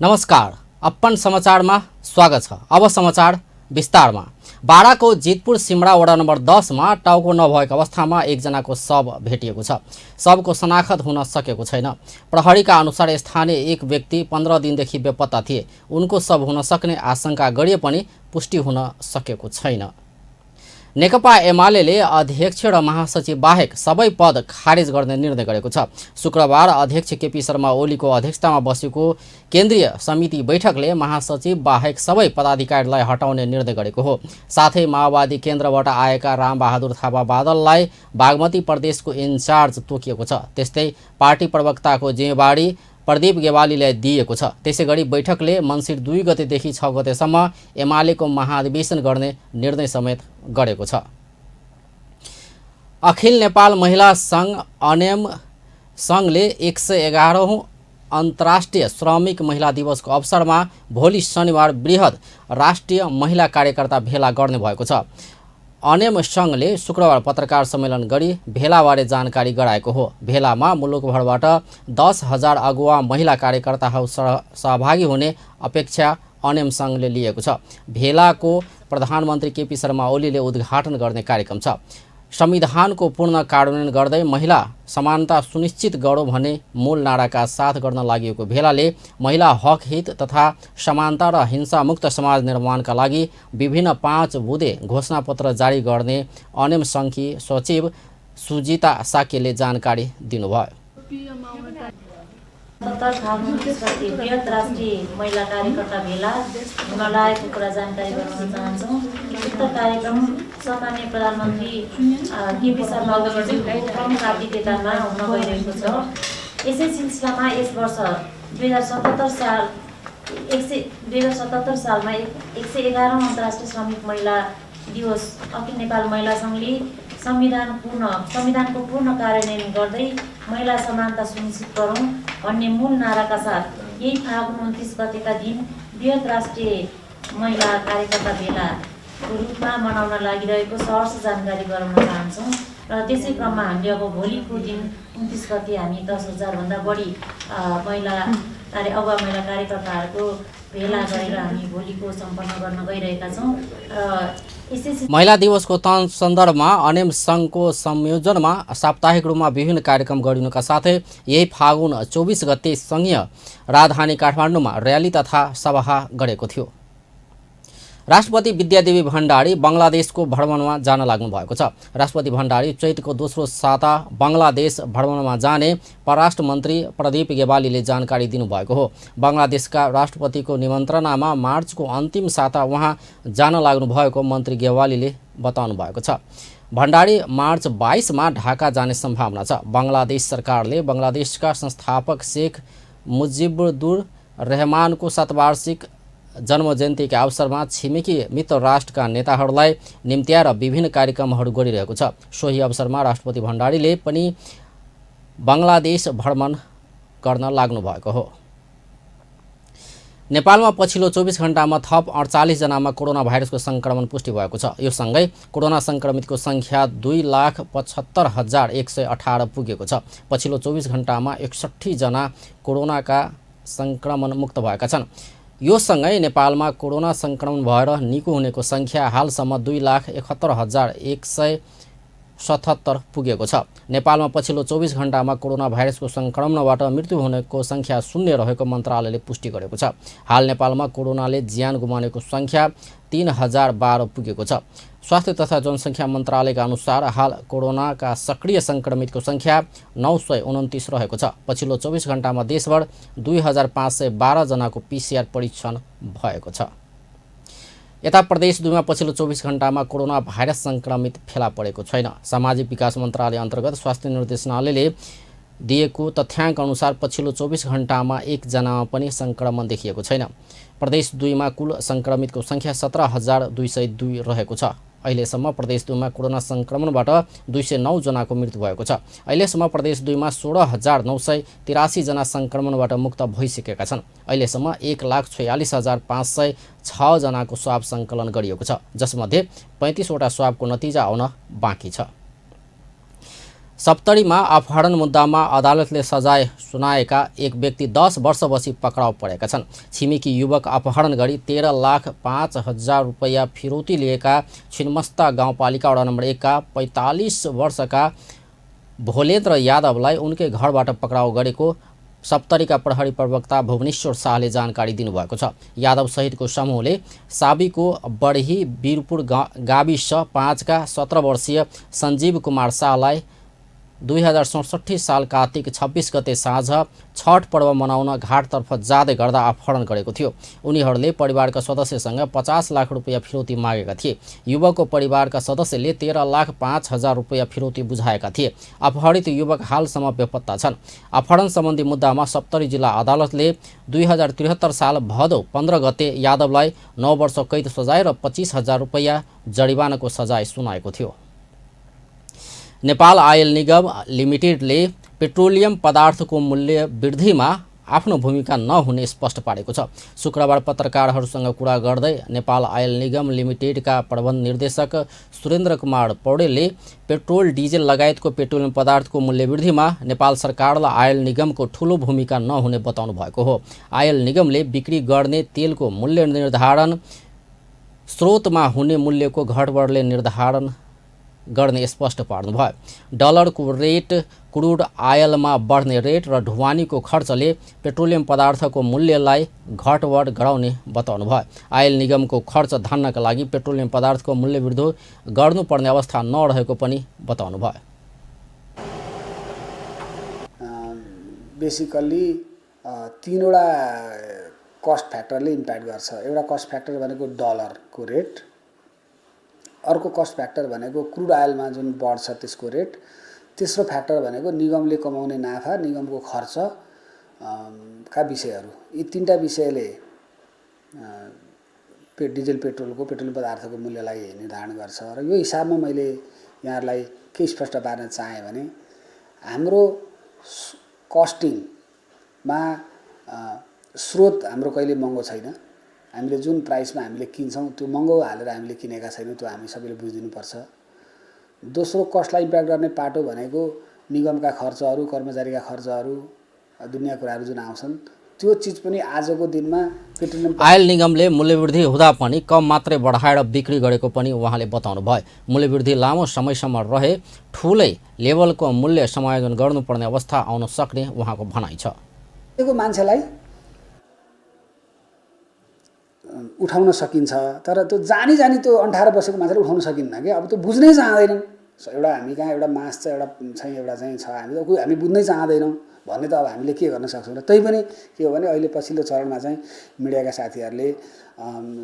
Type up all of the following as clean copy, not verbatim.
नमस्कार, अपन समाचारमा स्वागत छ। अब समाचार विस्तारमा। बाराको जितपुर सिमरा वडा नम्बर 10 मा टाउको नभएको अवस्थामा एकजनाको शव भेटिएको छ। शवको शनाखत हुन सकेको छैन। प्रहरीका अनुसार स्थानीय एक व्यक्ति 15 दिनदेखि बेपत्ता थिए। उनको शव हुन सक्ने आशंका गरिए पनि पुष्टि हुन सकेको छैन। नेकपा एमाले अध्यक्ष र महासचिव बाहेक सबै पद खारेज गर्ने निर्णय गरेको छ। शुक्रबार अध्यक्ष केपी शर्मा ओलीको अध्यक्षतामा बसेको केन्द्रीय समिति बैठकले महासचिव बाहेक सबै पदाधिकारीलाई हटाउने निर्णय गरेको हो। साथै माओवादी केन्द्रबाट आएका रामबहादुर थापा बादललाई बागमती प्रदेशको इन्चार्ज तोकिएको छ। त्यस्तै पार्टी प्रवक्ताको जिम्मेवारी प्रदीप गेवालीलाई दिएको छ। त्यसैगरी बैठकले मङ्सिर 2 गतेदेखि 6 गतेसम्म एमालेको महाधिवेशन गर्ने निर्णय समेत गरेको छ। अखिल नेपाल महिला सङ्घ अनेम सङ्घले 111औं अन्तर्राष्ट्रिय श्रमिक महिला दिवसको अवसरमा भोलि शनिबार बृहत राष्ट्रिय महिला कार्यकर्ता भेला गर्ने भएको छ। अनेम सङ्घले शुक्रबार पत्रकार सम्मेलन गरी भेलाबारे जानकारी गराएको हो। भेलामा मुलुकभरबाट 10,000 अगुवा महिला कार्यकर्ताहरू सहभागी हुने अपेक्षा अनेम सङ्घले लिएको छ। भेलाको प्रधानमन्त्री केपी शर्मा ओलीले उद्घाटन गर्ने कार्यक्रम छ। संविधानको पूर्ण कार्यान्वयन गर्दै महिला समानता सुनिश्चित गरौँ भन्ने मूल नाराका साथ गर्न लागि भेलाले महिला हक हित तथा समानता र हिंसामुक्त समाज निर्माणका लागि विभिन्न 5 बुँदे घोषणापत्र जारी गर्ने अनेम सङ्घकी सचिव सुजिता साकेले जानकारी दिनुभयो। बृहत राष्ट्रिय महिला कार्यकर्ता भेला हुन लागेको कुरा जानकारी गराउन चाहन्छौँ। उक्त कार्यक्रम सम्माननीय प्रधानमन्त्री केपी शर्मा ओलीज्यूको प्रमुख आतिथ्यतामा हुन गइरहेको छ। यसै सिलसिलामा यस वर्ष 2077 सालमा 111औं अन्तर्राष्ट्रिय श्रमिक महिला दिवस अखिल नेपाल महिला सङ्घले संविधानको पूर्ण कार्यान्वयन गर्दै महिला समानता सुनिश्चित गरौँ भन्ने मूल नाराका साथ यही फागुन 29 गतेका दिन बृहत राष्ट्रिय महिला कार्यकर्ता भेलाको रूपमा मनाउन लागिरहेको सहर्ष जानकारी गराउन चाहन्छौँ। र त्यसै क्रममा हामीले अब भोलिको दिन 29 गते हामी 10,000 भन्दा बढी अगुवा महिला कार्यकर्ताहरूको भेला गरेर हामी भोलिको सम्पन्न गर्न गइरहेका छौँ। महिला दिवसको सन्दर्भमा अनेम सङ्घको संयोजनमा साप्ताहिक रूपमा विभिन्न कार्यक्रम गरिनुका साथै यही फागुन 24 गते सङ्घीय राजधानी काठमाडौँमा र्याली तथा सभा गरेको थियो। राष्ट्रपति विद्यादेवी भण्डारी बङ्गलादेशको भ्रमणमा जान लाग्नु भएको छ। राष्ट्रपति भण्डारी चैतको दोस्रो साता बङ्गलादेश भ्रमणमा जाने परराष्ट्र मन्त्री प्रदीप गेवालीले जानकारी दिनुभएको हो। बङ्गलादेशका राष्ट्रपतिको निमन्त्रणामा मार्चको अन्तिम साता उहाँ जान लाग्नु भएको मन्त्री गेवालीले बताउनु भएको छ। भण्डारी मार्च 22 मा ढाका जाने सम्भावना छ। बङ्गलादेश सरकारले बङ्गलादेशका संस्थापक शेख मुजिबुर रहमानको 7वार्षिक जन्मजयन्तीका अवसरमा छिमेकी मित्र राष्ट्रका नेताहरूलाई निम्त्याएर विभिन्न कार्यक्रमहरू गरिरहेको छ। सोही अवसरमा राष्ट्रपति भण्डारीले पनि बङ्गलादेश भ्रमण गर्न लाग्नु भएको हो। नेपालमा पछिल्लो 24 घण्टामा थप 48 जनामा कोरोना भाइरसको सङ्क्रमण पुष्टि भएको छ। यो सँगै कोरोना सङ्क्रमितको सङ्ख्या 2,75,118 पुगेको छ। पछिल्लो 24 घण्टामा 61 जना कोरोनाका सङ्क्रमण मुक्त भएका छन्। यो सँगै नेपालमा कोरोना सङ्क्रमण भएर निको हुनेको सङ्ख्या हालसम्म 2,71,177 पुगेको छ। नेपालमा पछिल्लो 24 घण्टामा कोरोना भाइरसको सङ्क्रमणबाट मृत्यु हुनेको सङ्ख्या 0 रहेको मन्त्रालयले पुष्टि गरेको छ। हाल नेपालमा कोरोनाले ज्यान गुमाउनेको सङ्ख्या 3,012 पुगेको छ। स्वास्थ्य तथा जनसङ्ख्या मन्त्रालयका अनुसार हाल कोरोनाका सक्रिय सङ्क्रमितको सङ्ख्या 929 रहेको छ। पछिल्लो 24 घण्टामा देशभर 2,512 जनाको PCR परीक्षण भएको छ। यता प्रदेश 2 मा पछिल्लो 24 घण्टामा कोरोना भाइरस सङ्क्रमित फेला परेको छैन। सामाजिक विकास मन्त्रालय अन्तर्गत स्वास्थ्य निर्देशनालयले दिएको तथ्याङ्क अनुसार पछिल्लो 24 घण्टामा 1 जनामा पनि सङ्क्रमण देखिएको छैन। प्रदेश 2 मा कुल सङ्क्रमितको सङ्ख्या 17,202 रहेको छ। अहिलेसम्म प्रदेश 2 मा कोरोना सङ्क्रमणबाट 209 जनाको मृत्यु भएको छ। अहिलेसम्म प्रदेश 2 मा 16,983 जना सङ्क्रमणबाट मुक्त भइसकेका छन्। अहिलेसम्म 1,46,506 जनाको स्वाब सङ्कलन गरिएको छ, जसमध्ये 35 वटा स्वाबको नतिजा आउन बाँकी छ। सप्तरीमा अपहरण मुद्दामा अदालतले सजाय सुनाएका एक व्यक्ति 10 वर्षपछि पक्राउ परेका छन्। छिमेकी युवक अपहरण गरी 13,05,000 रुपैयाँ फिरौती लिएका छिन्मस्ता गाउँपालिका वडा नम्बर 1 का 45 वर्षका भोलेन्द्र यादवलाई उनकै घरबाट पक्राउ गरेको सप्तरीका प्रहरी प्रवक्ता भुवनेश्वर शाहले जानकारी दिनुभएको छ। यादव सहितको समूहले साबीको बढी वीरपुर गाविस 5 का 17 वर्षीय सञ्जीव कुमार शाहलाई 2067 साल कार्तिक 26 गते साँझ छठ पर्व मनाउन घाटतर्फ जाँदै गर्दा अपहरण गरेको थियो। उनीहरूले परिवारका सदस्यसँग 50 लाख रुपैयाँ फिरौती मागेका थिए। युवकको परिवारका सदस्यले 13,05,000 रुपैयाँ फिरौती बुझाएका थिए। अपहरित युवक हालसम्म बेपत्ता छन्। अपहरण सम्बन्धी मुद्दामा सप्तरी जिल्ला अदालतले 2073 साल भदौ 15 गते यादवलाई 9 वर्ष कैद सजाय र 25,000 रुपैयाँ जरिवानाको सजाय सुनाएको थियो। नेपाल आयल निगम लिमिटेडले पेट्रोलियम पदार्थको मूल्य वृद्धिमा आफ्नो भूमिका नहुने स्पष्ट पारेको छ। शुक्रबार पत्रकारहरूसँग कुरा गर्दै नेपाल आयल निगम लिमिटेडका प्रबन्ध निर्देशक सुरेन्द्र कुमार पौडेलले पेट्रोल डिजेल लगायतको पेट्रोलियम पदार्थको मूल्य वृद्धिमा नेपाल सरकारलाई आयल निगमको ठूलो भूमिका नहुने बताउनु भएको हो। आयल निगमले बिक्री गर्ने तेलको मूल्य निर्धारण स्रोतमा हुने मूल्यको घटबढले निर्धारण गर्ने स्पष्ट पार्नुभयो। डलरको रेट, क्रुड आयलमा बढ्ने रेट र ढुवानीको खर्चले पेट्रोलियम पदार्थको मूल्यलाई घटबढ गराउने बताउनुभयो। आयल निगमको खर्च धान्नका लागि पेट्रोलियम पदार्थको मूल्य वृद्धि गर्नुपर्ने अवस्था नरहेको पनि बताउनुभयो। बेसिकल्ली तीनवटा कस्ट फ्याक्टरले इम्प्याक्ट गर्छ। एउटा कस्ट फ्याक्टर भनेको डलरको रेट, अर्को कस्ट फ्याक्टर भनेको क्रुड आयलमा जुन बढ्छ त्यसको रेट, तेस्रो फ्याक्टर भनेको निगमले कमाउने नाफा, निगमको खर्च का विषयहरू। यी तीनटा विषयले डिजेल पेट्रोलियम पदार्थको मूल्यलाई निर्धारण गर्छ। र यो हिसाबमा मैले यहाँहरूलाई के स्पष्ट पार्न चाहेँ भने हाम्रो कस्टिङमा स्रोत हाम्रो कहिले महँगो छैन। हामीले जुन प्राइसमा हामीले किन्छौँ त्यो महँगो हालेर हामीले किनेका छैनौँ, त्यो हामी सबैले बुझिदिनुपर्छ। दोस्रो कस्टलाई इम्प्याक्ट गर्ने पाटो भनेको निगमका खर्चहरू, कर्मचारीका खर्चहरू, दुनियाँ कुराहरू जुन आउँछन् त्यो चिज पनि आजको दिनमा पेट्रोलियम आयल निगमले मूल्यवृद्धि हुँदा पनि कम मात्रै बढाएर बिक्री गरेको पनि उहाँले बताउनु भयो। मूल्यवृद्धि लामो समयसम्म रहे ठुलै लेभलको मूल्य समायोजन गर्नुपर्ने अवस्था आउन सक्ने उहाँको भनाइ छ। मान्छेलाई उठाउन सकिन्छ, तर त्यो जानी त्यो अन्ठाएर बसेको मान्छेले उठाउन सकिन्न कि। अब त्यो बुझ्नै चाहँदैनन्। एउटा हामी कहाँ एउटा मास छ, एउटा चाहिँ छ, हामी बुझ्नै चाहँदैनौँ भन्ने त अब हामीले के गर्न सक्छौँ र। त्यही पनि के हो भने अहिले पछिल्लो चरणमा चाहिँ मिडियाका साथीहरूले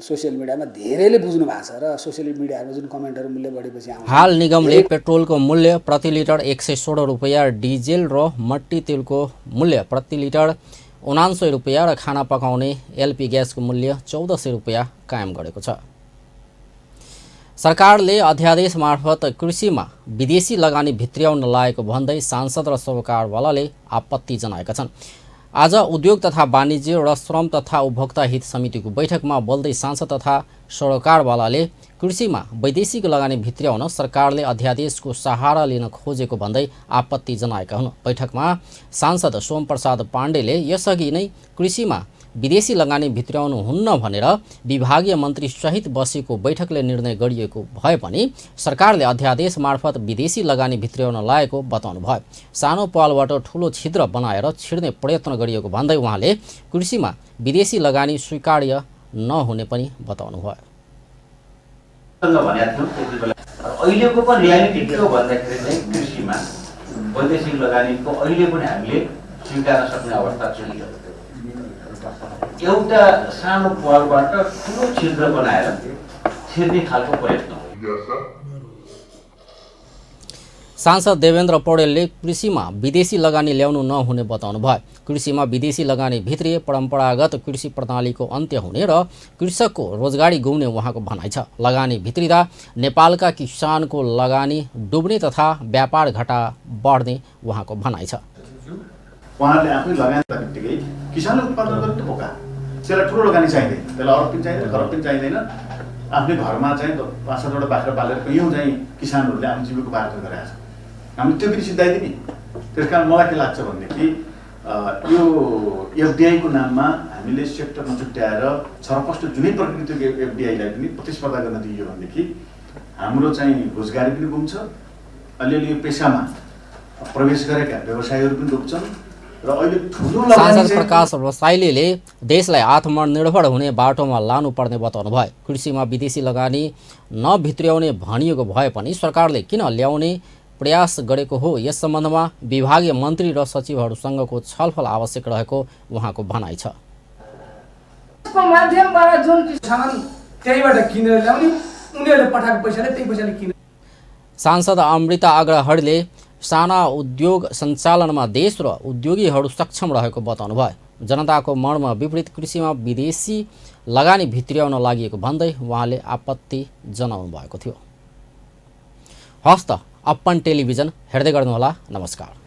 सोसियल मिडियामा धेरैले बुझ्नु भएको छ र सोसियल मिडियामा जुन कमेन्टहरू मूल्य बढेपछि आउँछ। हाल निगमले पेट्रोलको मूल्य प्रति लिटर 116 रुपैयाँ, डिजेल र मट्टी तेलको मूल्य प्रति लिटर 79 रुपैयाँ र खाना पकाउने एलपी ग्यासको मूल्य 1400 रुपैयाँ कायम गरेको छ। सरकारले अध्यादेश मार्फत कृषिमा विदेशी लगानी भित्र्याउन लागेको भन्दै सांसद र सरोकारवालाले आपत्ति जनाएका छन्। आज उद्योग तथा वाणिज्य र श्रम तथा उपभोक्ता हित समितिको बैठकमा बोल्दै सांसद तथा सरोकारवालाले कृषिमा वैदेशिक लगानी भित्र्याउन सरकारले अध्यादेशको सहारा लिन खोजेको भन्दै आपत्ति जनाएका हुन्। बैठकमा सांसद सोमप्रसाद पाण्डेले यसअघि नै कृषिमा विदेशी लगानी भित्र्याउनु हुन्न भनेर विभागीय मन्त्री सहित बसेको बैठकले निर्णय गरिएको भए पनि सरकारले अध्यादेश मार्फत विदेशी लगानी भित्र्याउन लागेको बताउनु भयो। सानो पहलबाट ठूलो छिद्र बनाएर छिर्ने प्रयत्न गरिएको भन्दै उहाँले कृषिमा विदेशी लगानी स्वीकार्य नहुने पनि बताउनु भयो। अहिलेको पनि रियालिटी के हो भन्दाखेरि चाहिँ कृषिमा वैदेशिक लगानीको अहिले पनि हामीले स्वीकार्न सक्ने अवस्था छैन। एउटा सानो पहलबाट ठुलो छिद्र बनाएर छिर्ने खालको प्रयत्न हो। सांसद देवेन्द्र पौडेलले कृषिमा विदेशी लगानी ल्याउनु नहुने बताउनु भयो। कृषिमा विदेशी लगानी भित्रिए परम्परागत कृषि प्रणालीको अन्त्य हुने र कृषकको रोजगारी गुम्ने उहाँको भनाइ छ। लगानी भित्रिँदा नेपालका किसानको लगानी डुब्ने तथा व्यापार घाटा बढ्ने उहाँको भनाइ छ। उहाँहरूले आफै लगानी बित्तिकै किसानले उत्पादन गर्ने पोका त्यसलाई ठुलो लगानी चाहिँदैन, त्यसलाई अरब पनि चाहिँदैन, खरब पनि चाहिँदैन। आफ्नै घरमा चाहिँ 5-7वटा बाख्रा पालेर कयौँ चाहिँ किसानहरूले आफ्नो जीविकोपार्जन गरेका छन्। हामीले त्यो पनि सिद्धाइदिने। त्यस कारण मलाई के लाग्छ भनेदेखि यो एफडिआईको नाममा हामीले सेक्टरमा छुट्याएर छरपष्ट जुनै प्रकृतिको एफडिआईलाई पनि प्रतिस्पर्धा गर्न दिइयो भनेदेखि हाम्रो चाहिँ रोजगारी पनि गुम्छ, अलिअलि यो पेसामा प्रवेश गरेका व्यवसायीहरू पनि डुब्छन् र अहिले ठुलो सांसद प्रकाश रसाइलीले देशलाई आत्मनिर्भर हुने बाटोमा लानुपर्ने बताउनुभयो। कृषिमा विदेशी लगानी नभित्र्याउने भनिएको भए पनि सरकारले किन ल्याउने प्रयास गरेको हो, यस सम्बन्धमा विभागीय मन्त्री र सचिवहरूसँगको छलफल आवश्यक रहेको उहाँको भनाइ छ। यसको माध्यमबाट जुन सामान त्यहीबाट किनेर ल्याउने, उनीहरूले पठाएको पैसाले त्यही पैसाले किने। सांसद अमृता अग्रहरीले साना उद्योग सञ्चालनमा देश र उद्योगीहरू सक्षम रहेको बताउनु भयो। जनताको मनमा विपरीत कृषिमा विदेशी लगानी भित्र्याउन लागि भन्दै उहाँले आपत्ति जनाउनु भएको थियो। हस्त अपन टेलिभिजन हेर्दै गर्नुहोला। नमस्कार।